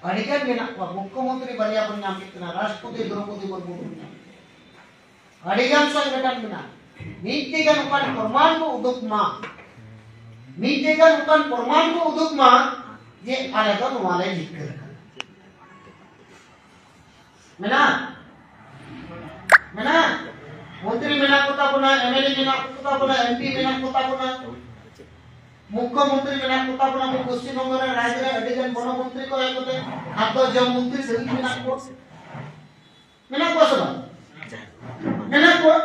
ᱟᱹᱰᱤᱜᱟᱱ ᱢᱮᱱᱟᱜ ᱠᱚᱣᱟ, ᱢᱩᱠᱠᱷᱚᱢᱚᱱᱛᱨᱤ ᱵᱟᱨᱭᱟ ᱵᱚᱱ ᱧᱟᱢ ᱠᱮᱫ ᱠᱤᱱᱟ, ᱨᱟᱥᱴᱨᱚᱯᱚᱛᱤ ᱫᱨᱚᱣᱯᱚᱫᱤ ᱢᱩᱨᱢᱩ ᱵᱚᱱ ᱧᱟᱢ ᱠᱮᱫ ᱠᱤᱱᱟ᱾ ᱟᱹᱰᱤᱜᱟᱱ ᱥᱚᱝᱜᱚᱴᱷᱚᱱ ᱢᱮᱱᱟᱜᱼᱟ᱾ ᱢᱤᱫᱴᱮᱡ ᱜᱟᱱ ᱚᱱᱠᱟᱱ ᱯᱨᱚᱢᱟᱱ ᱠᱚ ᱩᱫᱩᱜ ᱢᱟ, ᱢᱤᱫᱴᱮᱡ ᱜᱟᱱ ᱚᱱᱠᱟᱱ ᱯᱨᱚᱢᱟᱱ ᱠᱚ ᱩᱫᱩᱜ ᱢᱟ ᱡᱮ ᱟᱞᱮ ᱫᱚ ᱱᱚᱣᱟ ᱞᱮ ᱡᱤᱛᱠᱟᱹᱨ ᱠᱟᱱᱟ᱾ ᱢᱮᱱᱟᱜ ᱢᱮᱱᱟᱜ ᱢᱚᱱᱛᱨᱤ ᱢᱮᱱᱟᱜ ᱠᱚ ᱛᱟᱵᱚᱱᱟ, ᱮᱢᱮᱞᱮ ᱢᱮᱱᱟᱜ ᱠᱚ ᱛᱟᱵᱚᱱᱟ, ᱮᱢᱯᱤ ᱢᱮᱱᱟᱜ ᱠᱚ ᱛᱟᱵᱚᱱᱟ, ᱢᱩᱠᱠᱷᱚ ᱢᱚᱱᱛᱨᱤ ᱢᱮᱱᱟᱜ ᱠᱚ ᱛᱟᱵᱚᱱᱟ᱾ ᱟᱵᱚ ᱯᱚᱥᱪᱤᱢ ᱵᱚᱝᱜᱚ ᱨᱮ ᱨᱟᱡᱽ ᱨᱮ ᱟᱹᱰᱤ ᱜᱟᱱ ᱵᱚᱱᱚ ᱢᱚᱱᱛᱨᱤ ᱠᱚ ᱦᱮᱡ ᱠᱟᱛᱮ ᱠᱷᱟᱫᱽᱫᱚ ᱡᱚᱢ ᱢᱚᱱᱛᱨᱤ ᱫᱷᱟᱹᱵᱤᱡ ᱢᱮᱱᱟᱜ ᱠᱚᱣᱟ᱾ ᱢᱮᱱᱟᱜ ᱠᱚᱣᱟ ᱥᱮ ᱵᱟᱝ? ᱢᱮᱱᱟᱜ ᱠᱚᱣᱟ᱾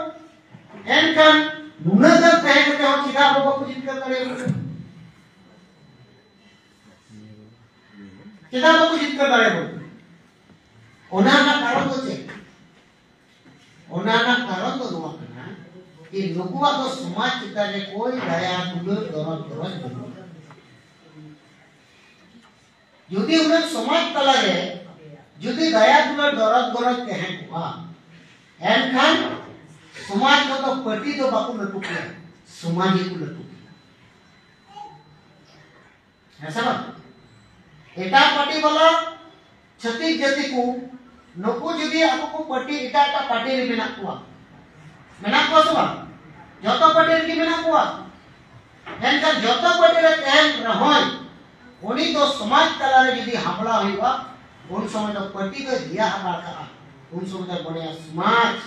ᱮᱱᱠᱷᱟᱱ ᱱᱩᱱᱟᱹᱜ ᱜᱟᱱ ᱛᱟᱦᱮᱸ ᱠᱟᱛᱮ ᱦᱚᱸ ᱪᱮᱫᱟᱜ ᱟᱵᱚ ᱵᱟᱠᱚ ᱡᱤᱛᱠᱟᱹᱨ ᱫᱟᱲᱮᱭᱟᱵᱚᱱᱟ? ᱪᱮᱫᱟᱜ ᱵᱟᱠᱚ ᱡᱤᱛᱠᱟᱹᱨ ᱫᱟᱲᱮᱭᱟᱵᱚᱱᱟ? ᱚᱱᱟ ᱨᱮᱱᱟᱜ ᱠᱟᱨᱚᱱ ᱫᱚ ᱪᱮᱫ? ᱚᱱᱟ ᱨᱮᱱᱟᱜ ᱠᱟᱨᱚᱱ ᱫᱚ ᱱᱚᱣᱟ ᱠᱟᱱᱟ ᱡᱮ ᱱᱩᱠᱩᱣᱟᱜ ᱫᱚ ᱥᱚᱢᱟᱡᱽ ᱪᱮᱛᱟᱱ ᱨᱮ ᱠᱳᱭ ᱫᱟᱭᱟ ᱫᱩᱞᱟᱹᱲ ᱫᱚᱨᱚᱫ ᱜᱚᱨᱚᱡᱽ ᱵᱟᱹᱱᱩᱜᱼᱟ᱾ ᱡᱩᱫᱤ ᱩᱱᱟᱹᱜ ᱥᱚᱢᱟᱡᱽ ᱛᱟᱞᱟᱨᱮ ᱡᱩᱫᱤ ᱫᱟᱭᱟ ᱫᱩᱞᱟᱹᱲ ᱫᱚᱨᱚᱫ ᱜᱚᱨᱚᱡᱽ ᱛᱟᱦᱮᱸ ᱠᱚᱜᱼᱟ, ᱮᱱᱠᱷᱟᱱ ᱥᱚᱢᱟᱡᱽ ᱠᱚᱫᱚ ᱯᱟᱹᱴᱤ ᱫᱚ ᱵᱟᱠᱚ ᱞᱟᱹᱴᱩ ᱠᱮᱭᱟ, ᱥᱚᱢᱟᱡᱽ ᱜᱮᱠᱚ ᱞᱟᱹᱴᱩ ᱠᱮᱭᱟ᱾ ᱦᱮᱸ ᱥᱮ ᱵᱟᱝ? ᱮᱴᱟᱜ ᱯᱟᱹᱴᱤ ᱵᱟᱞᱟ ᱪᱷᱟᱹᱛᱤᱠ ᱡᱟᱹᱛᱤ ᱠᱚ, ᱱᱩᱠᱩ ᱡᱩᱫᱤ ᱟᱠᱚ ᱠᱚ ᱯᱟᱹᱴᱤ, ᱮᱴᱟᱜ ᱮᱴᱟᱜ ᱯᱟᱹᱴᱤ ᱨᱮ ᱢᱮᱱᱟᱜ ᱠᱚᱣᱟ, ᱢᱮᱱᱟᱜ ᱠᱚᱣᱟ ᱥᱮ ᱵᱟᱝ? ᱡᱚᱛᱚ ᱯᱟᱹᱴᱤ ᱨᱮᱜᱮ ᱢᱮᱱᱟᱜ ᱠᱚᱣᱟ᱾ ᱮᱱᱠᱷᱟᱱ ᱡᱚᱛᱚ ᱯᱟᱹᱴᱤ ᱨᱮ ᱛᱟᱦᱮᱱ ᱨᱮᱦᱚᱸᱭ, ᱩᱱᱤ ᱫᱚ ᱥᱚᱢᱟᱡᱽ ᱛᱟᱞᱟᱨᱮ ᱡᱩᱫᱤ ᱦᱟᱢᱞᱟ ᱦᱩᱭᱩᱜᱼᱟ, ᱩᱱ ᱥᱚᱢᱚᱭ ᱫᱚ ᱯᱟᱹᱴᱤ ᱫᱚᱭ ᱫᱮᱭᱟ ᱦᱟᱛᱟᱲ ᱠᱟᱜᱼᱟ᱾ ᱩᱱ ᱥᱚᱢᱚᱭ ᱫᱚᱭ ᱢᱚᱱᱮᱭᱟ ᱥᱚᱢᱟᱡᱽ,